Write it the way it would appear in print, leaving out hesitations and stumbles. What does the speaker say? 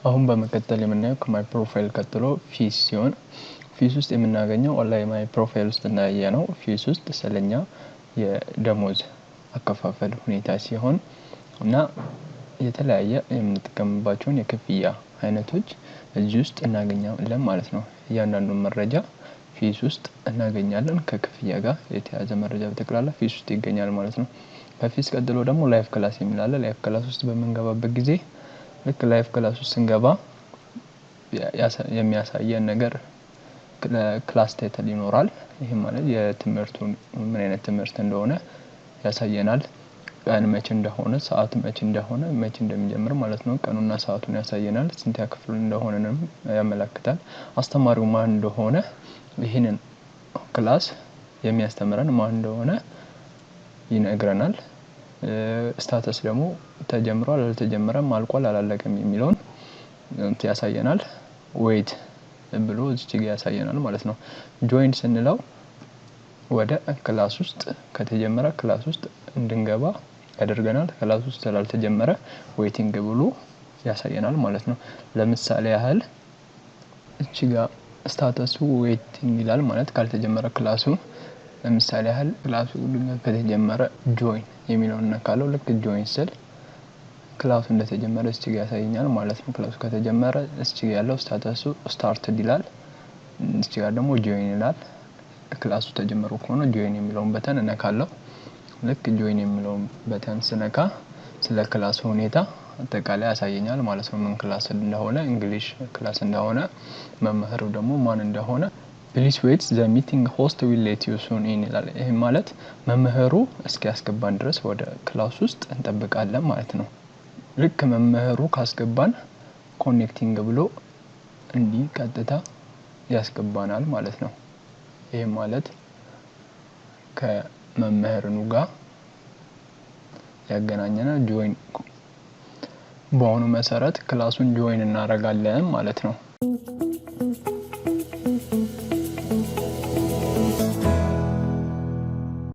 አሁን በመቀጠል የምናየው ከ my profile ቀጥሎ fees ሲሆን፣ fees ውስጥ የምናገኘው online my profile ውስጥ እንዳየነው fees ውስጥ ስለኛ የደሞዝ አከፋፈል ሁኔታ ሲሆን እና የተለያየ የምንጠቀምባቸውን የክፍያ አይነቶች እዚህ ውስጥ እናገኛለን ማለት ነው። እያንዳንዱን መረጃ fees ውስጥ እናገኛለን። ከክፍያ ጋር የተያያዘ መረጃ በጠቅላላ fees ውስጥ ይገኛል ማለት ነው። ከ fees ቀጥሎ ደግሞ live class የሚል አለ። Live class ውስጥ በምንገባበት ጊዜ፣ ልክ live class ውስጥ ስንገባ የሚያሳየን ነገር class title ይኖራል። ይህም ማለት የትምህርቱን ምን አይነት ትምህርት እንደሆነ ያሳየናል። ቀን መቼ እንደሆነ፣ ሰዓት መቼ እንደሆነ፣ መቼ እንደሚጀምር ማለት ነው። ቀኑና ሰዓቱን ያሳየናል። ስንት ክፍል እንደሆነንም ያመላክታል። አስተማሪው ማን እንደሆነ፣ ይህንን class የሚያስተምረን ማን እንደሆነ ይነግረናል። Status ደግሞ ተጀምሯል፣ አልተጀመረም፣ አልቋል፣ አላለቀም የሚለውን ያሳየናል። Wait ብሎ እዚች ጋ ያሳየናል ማለት ነው። Join ስንለው ወደ class ውስጥ ከተጀመረ class ውስጥ እንድንገባ ያደርገናል። Class ውስጥ ስላልተጀመረ waiting ብሎ ያሳየናል ማለት ነው። ለምሳሌ ያህል እቺ ጋ status ኡ waiting ይላል፣ ማለት ካልተጀመረ class ኡ። ለምሳሌ ያህል class ኡ ከተጀመረ join የሚለውን እነካለው። ልክ join ስል class ኡ እንደተጀመረ እዚች ጋ ያሳየኛል ማለት ነው። Class ኡ ከተጀመረ እዚች ጋ ያለው status ኡ started ይላል። እዚች ጋር ደግሞ join ይላል። Class ኡ ተጀምሮ ከሆነ join የሚለውን button እነካለሁ። ልክ join የሚለውን button ስነካ ስለ class ኡ ሁኔታ አጠቃላይ ያሳየኛል ማለት ነው። ምን class እንደሆነ፣ English class እንደሆነ፣ መምህሩ ደግሞ ማን እንደሆነ። "Please wait, the meeting host will let you soon in" ይላል። ይህም ማለት መምህሩ እስኪያስገባን ድረስ ወደ class ውስጥ እንጠብቃለን ማለት ነው። ልክ መምህሩ ካስገባን connecting ብሎ እንዲህ ቀጥታ ያስገባናል ማለት ነው። ይህም ማለት ከመምህሩ ጋር ያገናኘናል። Join በሆኑ መሰረት class ኡን join እናደርጋለን ማለት ነው።